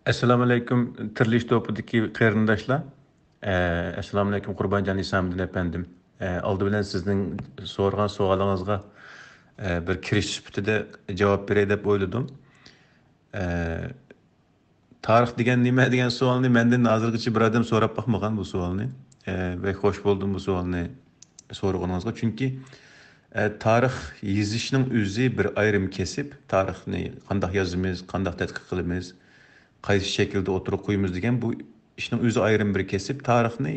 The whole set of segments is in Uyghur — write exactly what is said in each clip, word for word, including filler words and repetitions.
ئەسسالامۇئەلەيكۇم، تىرىلىش توپىدىكى قېرىنداشلار. ئە، ئەسسالامۇئەلەيكۇم، قۇربانجان ھېسامىدىن ئەپەندىم. ئە، ئالدى بىلەن سىزنىڭ سورىغان سوئالىڭىزغا، ئە، بىر كىرىش سۈپىتىدە جاۋاب بېرەي دەپ ئويلىدىم. ئە، تارىخ دېگەن نېمە دېگەن سوئالنى مەندىن ھازىرغىچە بىر ئادەم سوراپ باقمىغان بۇ سوئالنى. ئە، بەك خوش بولدۇم بۇ سوئالنى سورىغىنىڭىزغا. چۈنكى، ئە، تارىخ يېزىشنىڭ ئۆزى بىر ئايرىم كەسىپ. تارىخنى قانداق يازىمىز، قانداق تەتقىق قىلىمىز، قايسى شەكىلدە ئوتتۇرىغا قويىمىز دېگەن بۇ ئىشنىڭ ئۆزى ئايرىم بىر كەسىپ. تارىخنى،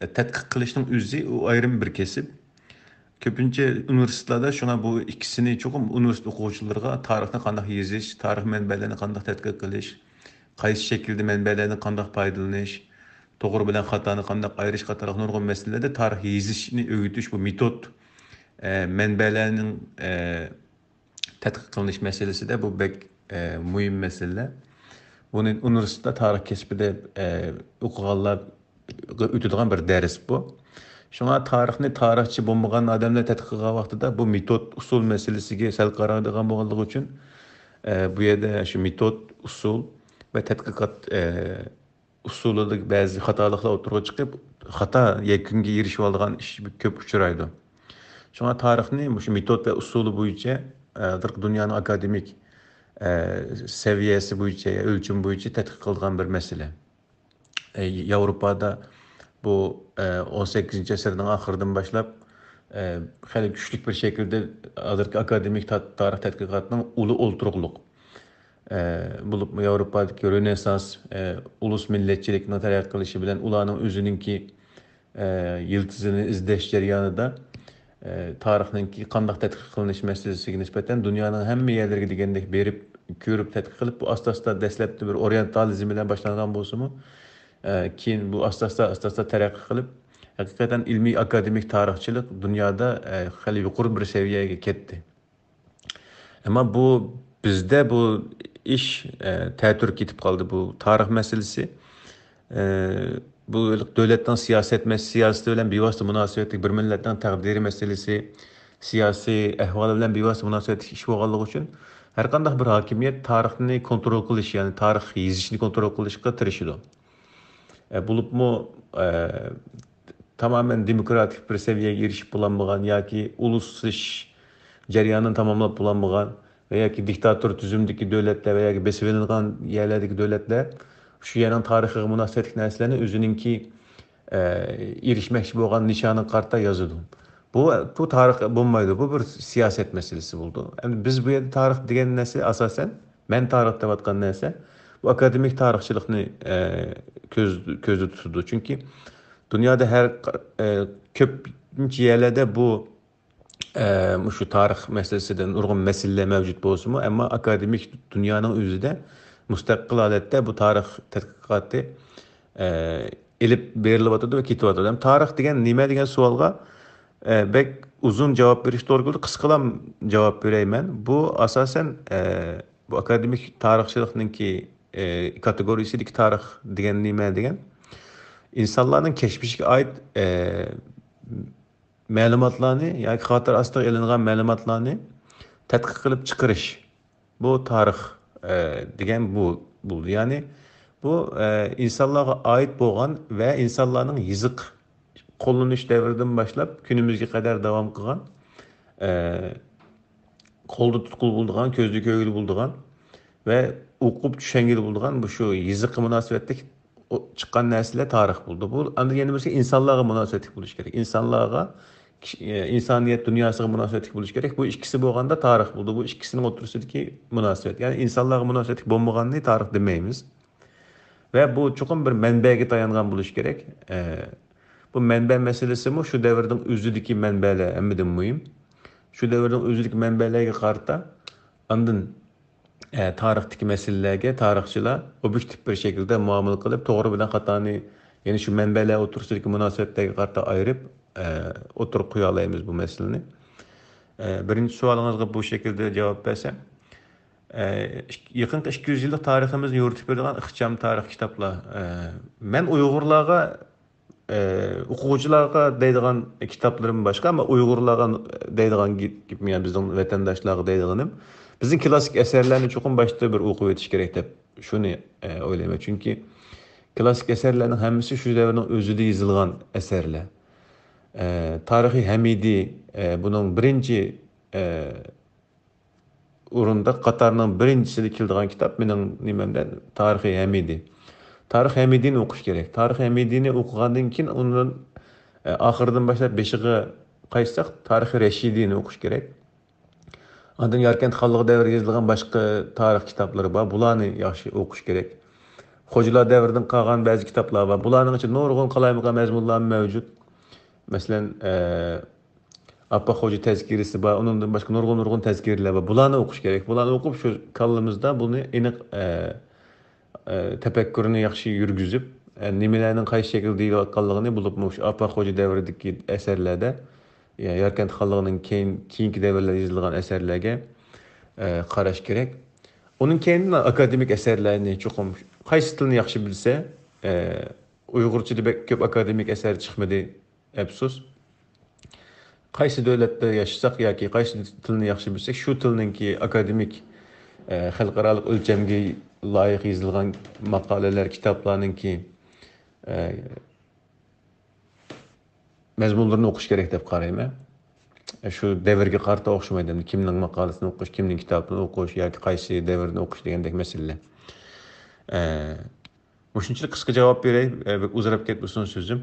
ئە، تەتقىق قىلىشنىڭ ئۆزى ئۇ ئايرىم بىر كەسىپ. كۆپىنچە ئۇنىۋېرسىتېتلاردا شۇڭا بۇ ئىككىسىنى چوقۇم ئۇنىۋېرسىتېت ئوقۇغۇچىلىرىغا تارىخنى قانداق يېزىش، تارىخ مەنبەلىرىنى قانداق تەتقىق قىلىش، قايسى شەكىلدە مەنبەلەردىن قانداق پايدىلىنىش، توغرا بىلەن خاتانى قانداق ئايرىش قاتارلىق نۇرغۇن مەسىلىلەردە تارىخ يېزىشنى ئۆگىتىش بۇ مېتود، ئە، مەنبەلەرنىڭ، ئە، تەتقىق قىلىنىش مەسىلىسىدە بۇ بەك، ئە، مۇھىم مەسىلىلەر. بۇنى ئۇنىۋېرسىتېتتا تارىخ كەسپىدە، ئە، ئوقۇغانلار ئۆتىدىغان بىر دەرس بۇ. شۇڭا تارىخنى تارىخچى بولمىغان ئادەملەر تەتقىق قىلغان ۋاقتىدا بۇ مېتود ئۇسۇل مەسىلىسىگە سەل قارايدىغان بولغانلىقى ئۈچۈن، ئە، بۇ يەردە شۇ مېتود ئۇسۇل ۋە تەتقىقات، ئە، ئۇسۇلىدا بەزى خاتالىقلار ئوتتۇرىغا چىقىپ، خاتا يەكۈنگە ئېرىشىۋالىدىغان ئىش كۆپ ئۇچرايدۇ. شۇڭا تارىخنى مۇشۇ مېتود ۋە ئۇسۇلى بويىچە، ئە، ھازىرقى دۇنيانىڭ ئاكادېمىك، ئە، سەۋىيەسى بويىچە، ئۆلچىمى بويىچە تەتقىق قىلىدىغان بىر مەسىلە. ئە، ياۋروپادا بۇ، ئە، ئون سەككىزىنچى ئەسىرنىڭ ئاخىرىدىن باشلاپ، ئە، خېلى كۈچلۈك بىر شەكىلدە ھازىرقى ئاكادېمىك تا-، تارىخ تەتقىقاتنىڭ ئۇلى ئولتۇرۇقلۇق، ئە، بولۇپمۇ ياۋروپادىكى رېنېسسانس، ئە، ئۇلۇس مىللەتچىلىكنىڭ تەرەققىي قىلىشى بىلەن ئۇلارنىڭ ئۆزىنىڭكى، ئە، يىلتىزىنى ئىزدەش جەريانىدا، ئە، تارىخنىڭكى قانداق تەتقىق قىلىنىش مەسىلىسىگە نىسبەتەن دۇنيانىڭ ھەممە يەرلىرىگە دېگەندەك بېرىپ، كۆرۈپ، تەتقىق قىلىپ، بۇ ئاستا-ئاستا دەسلەپتە بىر ئورىيېنتالىزم بىلەن باشلانغان بولسىمۇ، ئە، كېيىن بۇ ئاستا-ئاستا، ئاستا-ئاستا تەرەققىي قىلىپ، ھەقىقەتەن ئىلمىي ئاكادېمىك تارىخچىلىق دۇنيادا، ئە، خېلى يۇقىرى بىر سەۋىيەگە كەتتى. ئەمما بۇ، بىزدە بۇ ئىش، ئە، تەتۈر كېتىپ قالدى. بۇ تارىخ مەسىلىسى، ئە، بۇ دۆلەتنىڭ سىياسەت مەس-، سىياسىتى بىلەن بىۋاسىتە مۇناسىۋەتلىك، بىر مىللەتنىڭ تەقدىرى مەسىلىسى، سىياسىي ئەھۋالى بىلەن بىۋاسىتە مۇناسىۋەتلىك ئىش بولغانلىقى ئۈچۈن، ھەر قانداق بىر ھاكىمىيەت تارىخنى كونترول قىلىش، يەنى تارىخ يېزىشنى كونترول قىلىشقا تىرىشىدۇ. ئە، بولۇپمۇ، ئە، تامامەن دېموكراتىك بىر سەۋىيەگە ئېرىشىپ بولالمىغان ياكى ئۇلۇسلىشىش جەريانىنى تاماملاپ بولالمىغان ۋە ياكى دىكتاتور تۈزۈمدىكى دۆلەتلەر ۋە ياكى بېسىۋېلىنغان يەرلەردىكى دۆلەتلەر شۇ يەرنىڭ تارىخىغا مۇناسىۋەتلىك نەرسىلەرنى ئۆزىنىڭكى، ئە، ئېرىشمەكچى بولغان نىشانىغا قارىتا يازىدۇ. بۇ، بۇ تارىخ بولمايدۇ، بۇ بىر سىياسەت مەسىلىسى بولىدۇ. ئەمدى بىز بۇ يەردە تارىخ دېگەن نەرسە ئاساسەن، مەن تارىخ دەۋاتقان نەرسە، بۇ ئاكادېمىك تارىخچىلىقنى، ئە، كۆز-، كۆزدە تۇتىدۇ. چۈنكى دۇنيادا ھەر، ئە، كۆپىنچە يەرلەردە بۇ، ئە، مۇشۇ تارىخ مەسىلىسىدە نۇرغۇن مەسىلىلەر مەۋجۇت بولسىمۇ، ئەمما ئاكادېمىك دۇنيانىڭ ئۆزىدە مۇستەقىل ھالەتتە بۇ تارىخ تەتقىقاتى، ئە، ئېلىپ بېرىلىۋاتىدۇ ۋە كېتىۋاتىدۇ. ئەمما تارىخ دېگەن نېمە دېگەن سوئالغا، ئە، بەك ئۇزۇن جاۋاب بېرىش توغرا كېلىدۇ، قىسقىلا جاۋاب بېرەي مەن. بۇ ئاساسەن، ئە، بۇ ئاكادېمىك تارىخچىلىقنىڭكى، ئە، كاتېگورىيىسىدىكى تارىخ دېگەن نېمە دېگەن، ئىنسانلارنىڭ كەچمىشىگە ئائىت، ئە، مەلۇماتلارنى ياكى خاتىرە ئاستىغا ئېلىنغان مەلۇماتلارنى تەتقىق قىلىپ چىقىرىش. بۇ تارىخ، ئە، دېگەن بۇ بولدى. يەنى بۇ، ئە، ئىنسانلارغا ئائىت بولغان ۋە ئىنسانلارنىڭ يېزىق قوللىنىش دەۋرىدىن باشلاپ كۈنىمىزگە قەدەر داۋام قىلغان، ئە، قولدا تۇتقىلى بولىدىغان، كۆزدە كۆرگىلى بولىدىغان ۋە ئوقۇپ چۈشەنگىلى بولىدىغان بۇ شۇ يېزىققا مۇناسىۋەتلىك ئو-، چىققان نەرسىلەر تارىخ بولىدۇ. بۇ ئاندىن يەنە بىرسى ئىنسانلارغا مۇناسىۋەتلىك بولۇشى كېرەك. ئىنسانلارغا، كىش-، ئە، ئىنسانىيەت دۇنياسىغا مۇناسىۋەتلىك بولۇشى كېرەك. بۇ ئىككىسى بولغاندا تارىخ بولىدۇ. بۇ ئىككىسىنىڭ ئوتتۇرىسىدىكى مۇناسىۋەت. يەنى ئىنسانلارغا مۇناسىۋەتلىك بولمىغاننى تارىخ دېمەيمىز. ۋە بۇ چوقۇم بىر مەنبەگە تايانغان بولۇشى كېرەك. ئە، بۇ مەنبە مەسىلىسىمۇ شۇ دەۋرنىڭ ئۆزىدىكى مەنبەلەر ھەممىدىن مۇھىم. شۇ دەۋرنىڭ ئۆزىدىكى مەنبەلەرگە قارىتا ئاندىن، ئە، تارىختىكى مەسىلىلەرگە تارىخچىلار ئوبيېكتىپ بىر شەكىلدە مۇئامىلە قىلىپ، توغرا بىلەن خاتانى، يەنى شۇ مەنبەلەر ئوتتۇرىسىدىكى مۇناسىۋەتلەرگە قارىتا ئايرىپ، ئە، ئوتتۇرىغا قويالايمىز بۇ مەسىلىنى. ئە، بىرىنچى سوئالىڭىزغا بۇ شەكىلدە جاۋاب بەرسەم، ئە، ئىك-، يېقىنقى ئىككى يۈز يىللىق تارىخىمىزنى يورۇتۇپ بېرىدىغان ئىخچام تارىخ كىتابلار. ئە، مەن ئۇيغۇرلارغا، ئە، ئوقۇغۇچىلارغا دەيدىغان كىتابلىرىم باشقا، ئەمما ئۇيغۇرلارغا دەيدىغان گېپ-، گېپىم، يەنى بىزنىڭ ۋەتەنداشلارغا دەيدىغىنىم، بىزنىڭ كلاسسىك ئەسەرلەرنى چوقۇم باشتا بىر ئوقۇۋېتىش كېرەك دەپ شۇنى، ئە، ئويلايمەن. چۈنكى كلاسسىك ئەسەرلەرنىڭ ھەممىسى شۇ دەۋرنىڭ ئۆزىدە يېزىلغان ئەسەرلەر. ئە، تارىخى ھەمىدى، ئە، بۇنىڭ بىرىنچى، ئە، ئورۇندا، قاتارنىڭ بىرىنچىسىدە كېلىدىغان كىتاب مېنىڭ نېمەمدە تارىخى ھەمىدى. تارىخ ھەمىدىنى ئوقۇش كېرەك. تارىخ ھەمىدىنى ئوقۇغاندىن كېيىن ئۇنىڭ، ئە، ئاخىرىدىن باشلاپ بېشىغا قايتساق، تارىخى رەشىدىنى ئوقۇش كېرەك. ئاندىن ياركەنت خانلىقى دەۋرىگە يېزىلغان باشقا تارىخ كىتابلىرى بار. بۇلارنى ياخشى ئوقۇش كېرەك. خوجىلار دەۋرىدىن قالغان بەزى كىتابلار بار. بۇلارنىڭ ئىچىدە نۇرغۇن قالايمىقان مەزمۇنلار مەۋجۇت. مەسىلەن، ئە، ئاپپاق خوجا تەزكىرىسى بار، ئۇنىڭدىن باشقا نۇرغۇن، نۇرغۇن تەزكىرىلەر بار. بۇلارنى ئوقۇش كېرەك. بۇلارنى ئوقۇپ، شۇ كاللىمىزدا بۇنى ئېنىق، ئە، ئە، تەپەككۇرنى ياخشى يۈرگۈزۈپ، ئە، نېمىلەرنىڭ قايسى شەكىلدە دېيىلىۋاتقانلىقىنى، بولۇپمۇ شۇ ئاپپاق خوجا دەۋرىدىكى ئەسەرلەردە، يا-، ياركەنت خانلىقىنىڭ كېيىن، كېيىنكى دەۋرلەردە يېزىلغان ئەسەرلەرگە، ئە، قاراش كېرەك. ئۇنىڭ كەينىدىن ئاكادېمىك ئەسەرلەرنى چوقۇم، قايسى تىلنى ياخشى بىلسە، ئە، ئۇيغۇرچىدا بەك كۆپ ئاكادېمىك ئەسەر چىقمىدى، ئەپسۇس. قايسى دۆلەتتە ياشىساق ياكى قايسى تىلنى ياخشى بىلسەك، شۇ تىلنىڭكى ئاكادېمىك، ئە، خەلقئارالىق ئۆلچەمگە لايىق يېزىلغان ماقالىلەر، كىتابلارنىڭكى، ئە، مەزمۇنلىرىنى ئوقۇش كېرەك دەپ قارايمەن. شۇ دەۋرگە قارىتا ئوخشىمايدۇ. ئەمدى كىمنىڭ ماقالىسىنى ئوقۇش، كىمنىڭ كىتابىنى ئوقۇش ياكى قايسى دەۋرنى ئوقۇش دېگەندەك مەسىلىلەر. ئە، مۇشۇنچىلىك قىسقا جاۋاب بېرەي، ئە، بەك ئۇزىراپ كەتمىسۇن سۆزۈم.